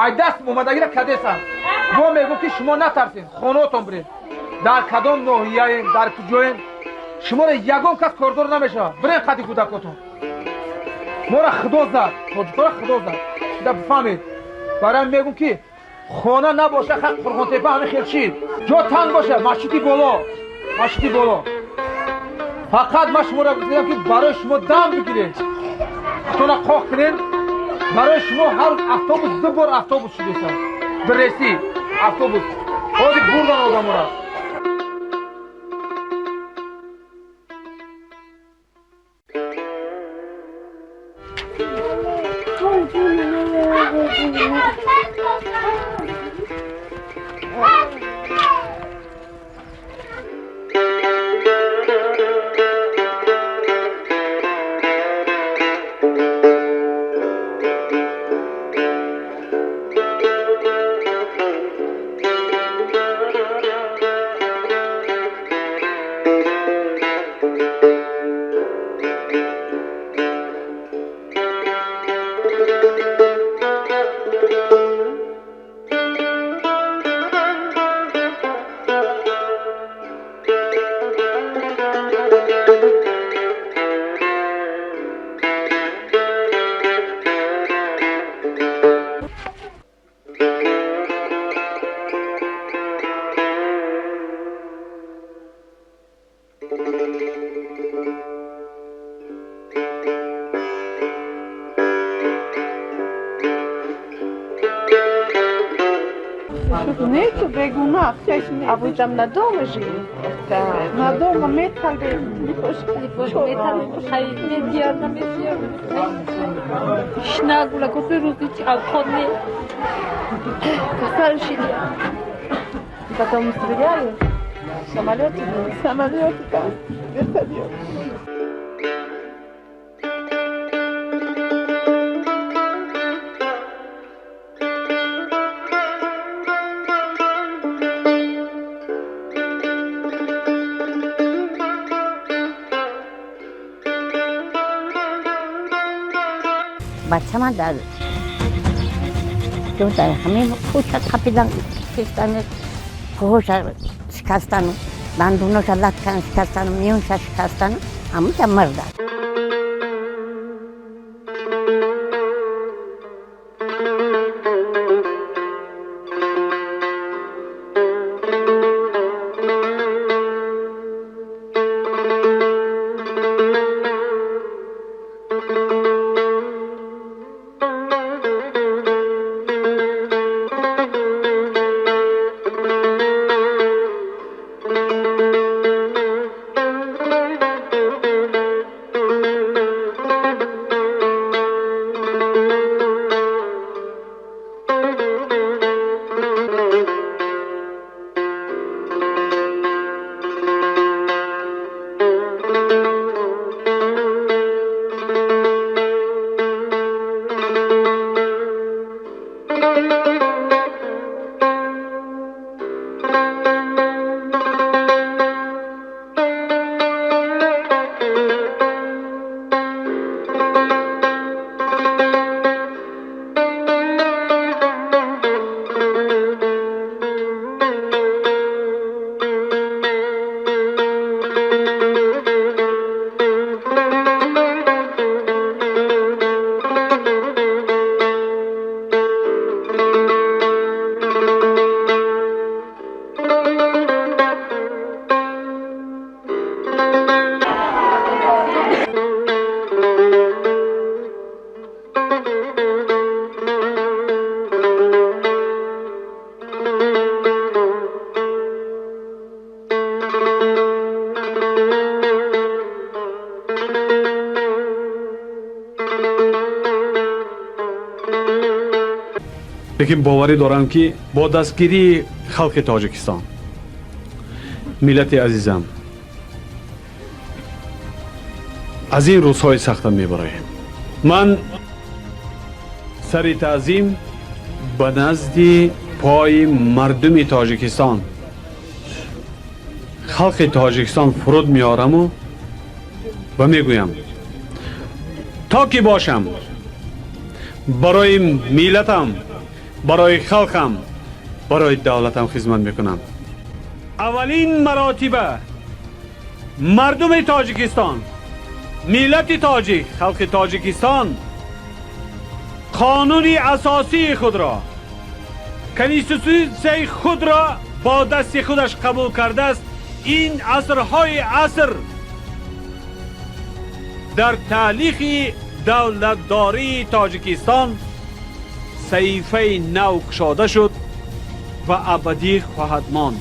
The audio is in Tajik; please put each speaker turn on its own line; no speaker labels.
Ай даст омадагира кадесам. Мо мегӯм, ки шумо натарсед, хонаотон биред. Дар кадом ноҳияем, дар куҷоем, шуморо ягон кас кордор намешавад. Бирен қади кӯдакотон. Моро худо зад, тоҷикоро худо зад. Да бифаҳмед. Барои мегӯм, ки хона набоша, хақ Қурғонтепа ҳамин хел чиз. Ҷо танг боша, масҷиди боло, масҷиди боло. Фақат ман шуморо гуфтам, ки барои шумо дам бигиред. Худтона қоқ кунед. Барои шумо ҳар рӯз автобус, ду бор автобус шудеса. Биреси автобус. Ҳозир бурдан одаморо.
Нету бегуна.
А вы там на дома жили?
Да. На дома метали.
Шнагула кофе рӯзи алхоне.
Касал шили. Потом стреляли? Самолеты были?
Самолеты, да. Вертолет.
Бача ман дар дар ҳамин кӯча қапидан, киштани, пӯҳоша шикастану, дандуноша латкан шикастану, миёнша шикастану, ҳамуҷа мурда.
Лекин боварӣ дорам, ки бо дастгирии халқи Тоҷикистон, миллати азизам, аз ин рӯзҳои сахта мебароем. Ман сари таъзим ба назди пои мардуми Тоҷикистон, халқи Тоҷикистон фуруд меораму ва мегӯям, то ки бошам, барои миллатам, Барои халқам, барои давлатам хизмат мекунам. Аввалин маротиба мардуми Тоҷикистон, миллати тоҷик, халқи Тоҷикистон қонуни асосии худро, конститутсияи худро бо дасти худаш қабул кардааст. Ин асрҳои аср дар таърихи давлатдории Тоҷикистон саҳифаи нав кушода шуд ва абадӣ хоҳад монд.